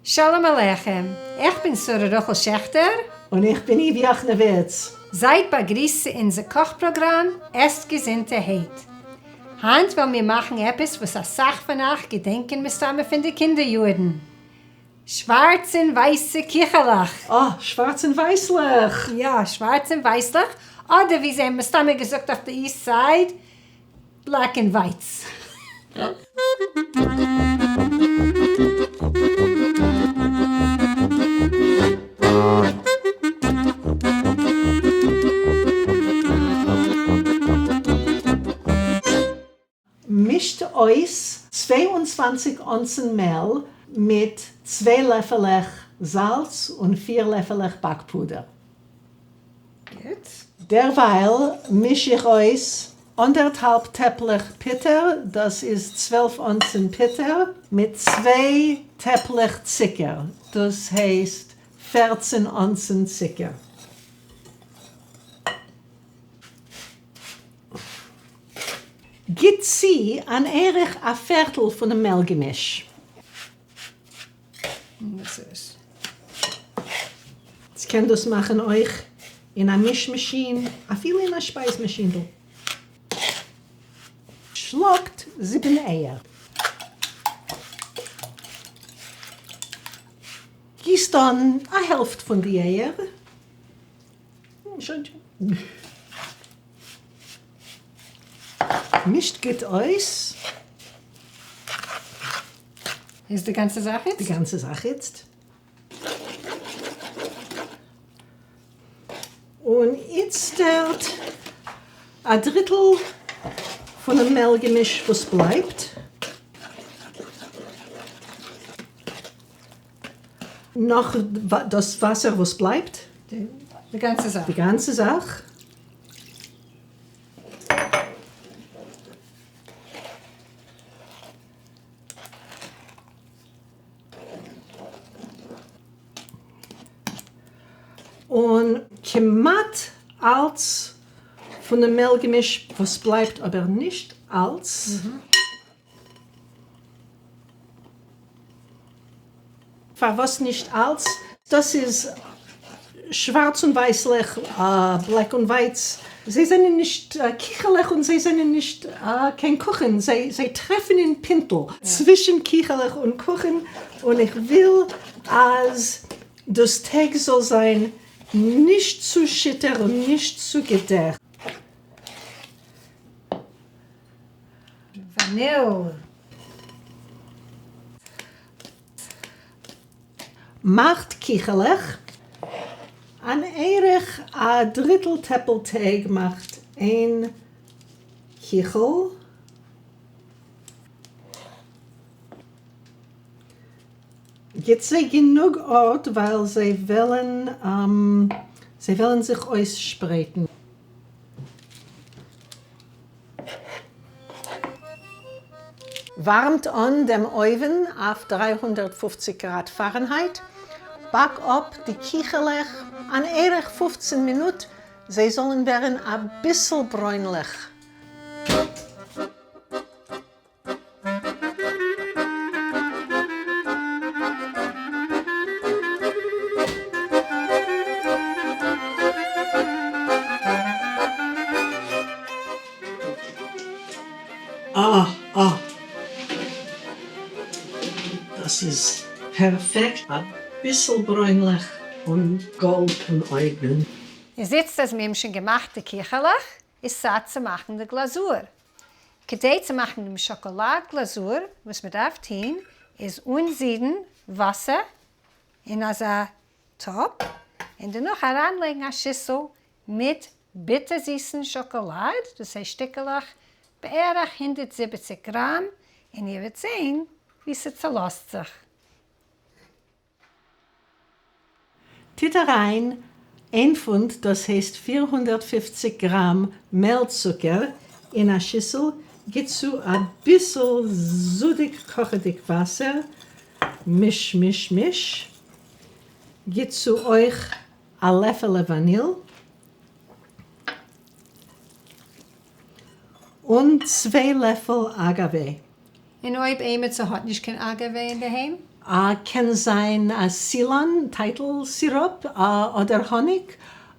שלום עליכם, איך בין שרה רחל שעכטער. און איך בין איווי יאכנעוויץ. זייט באגריסט צו אונזער קאך פראגראם עסט געזונטערהייט. היינט וועלן מיר מאכן עפעס וואס אסאך פון אייך געדענקען מסתמא פון די קינדער יארן. שווארץ און ווייסע קיכעלעך. אה, שווארץ און ווייסלעך! יא, שווארץ און ווייסלעך, אדער ווי זיי האבן מסתמא געזאגט אויף די East Side, black and whites. מישט אויס 22 אונסן מעל מיט צוויי לעפעלעך זאלץ און פיר לעפעלעך באקפודער. גוט. דערווייל מיש איך אויס אנדערטהאלב טעפלעך פוטער, דאס איז 12 אונסן פוטער, מיט צוויי טעפלעך צוקער, דאס הייסט 14 אונסן צוקער. גיט צו אן ערך א פערטל פונעם מעל געמיש. ס'קען דאס מאכן אויך אין א מיש מאשין, אפילו אין א שפייז מאשינדל. שלאגט זיבן אייער. גיסט אן א העלפט פון די אייער. שוין שוין. מישט גוט אויס. איז די גאנצע זאך איצט? די גאנצע זאך איצט. און איצטערט א דריטל פונעם מעל געמיש וואס בלייבט. נאך דאס וואסער וואס בלייבט. די גאנצע זאך. די גאנצע זאך. און כמעט אלץ פונעם מעל געמיש וואס בלייבט אבער נישט אלץ. פארוואס נישט אלץ? דאס איז שווארץ און ווייסלעך, black און whites, זיי זענען נישט קיכעלעך און זיי זענען נישט קיין קוכן, זיי טרעפן אין פינטל צווישן קיכעלעך און קוכן, און איך וויל אז דאס טייג זאל זיין נישט צו שיטער און נישט צו געדעכט. וואניל. מאכט קיכעלעך. אן ערך א דריטל טעפל טייג מאכט איין קיכל. גיט זיי גענוג ארט ווייל זיי וועלן זיי וועלן זיך אויסשפרייטן. ווארעמט אן דעם אויוון אויף 350 גראד פארענהייט, באק אפ די קיכעלעך אן ערך 15 מינוט זיי זאלן ווערן אביסל ברוינליך. אה אה. דאס איז פערפעקט, אביסל ברוינליך און גאלד פון אויבן. איז איצט אז מיר האבן שוין געמאכט די קיכעלעך, איז צייט צו מאכן די גלאזור. כדי צו מאכן דעם שאקאלאד גלאזור, וואס מען דארף טון איז אנזידן וואסער אין אזא טאפ, און דערנאך אריינלייגן א שיסל מיט ביטער זיסן שאקאלאד, דאס הייסט שטיקעלעך בערך 170 גראם, און איר וועט זען ווי ס'צעלאזט זיך. טוט אריין איין פונט דאס הייסט 450 גראם מעל צוקער אין א שיסל, גיט צו אביסל זודיג קאכעדיג וואסער, מיש מיש מיש, גיט צו אויך א לעפעלע וואניל, און צוויי לעפל אגאווע. און אויב עימיצער האט נישט קיין אגאווע אינדערהיים? קען זיין א סילאן, טייטל סיראפ, אדער האניג,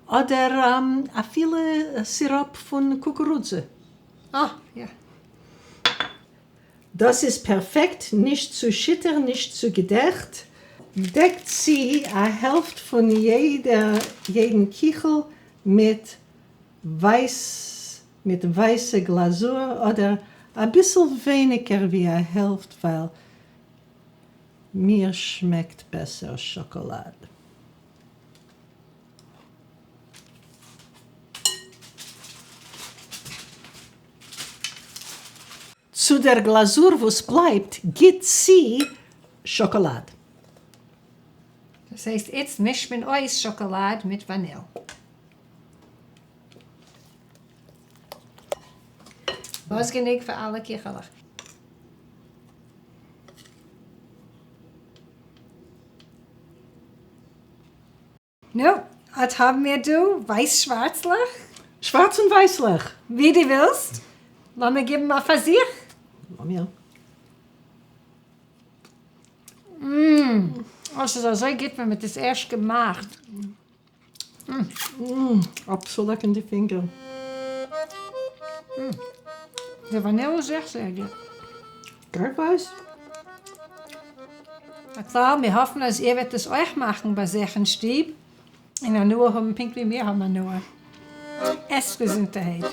אדער אפילו סיראפ פון קוקורודזע. אה, יא. דאס איז פערפעקט, נישט צו שיטער נישט צו געדעכט. דעקט צו א העלפט פון יעדן קיכל מיט ווייס מיט ווייסע גלאזור אדער אביסל ווייניגער ווי א העלפט ווייל מיר שמעקט בעסער שאקאלאד. צו דער גלאזור וואס בלייבט גיט צו שאקאלאד. דאס הייסט איצט מישט מען אויס שאקאלאד מיט וואניל. לאז גענוג פאר אלע קיכעלעך. נו, אט האבן מיר דא ווייס שווארצלעך. שווארץ און ווייסלעך. ווי דו ווילסט. לאמיר גיבן א פארזוך. לאמיר. מ. עס איז אזוי גוט ווען מ'האט עס ערשט געמאכט. אפצולעקן די פינגער. די וואניל איז אויך זייער גוט. ווער ווייסט? הכלל, מיר האפן אז איר וועט עס אויך מאכן ביי זיך אין שטוב און הנאה האבן פונקט ווי מיר האבן הנאה. עסט געזונטערהייט.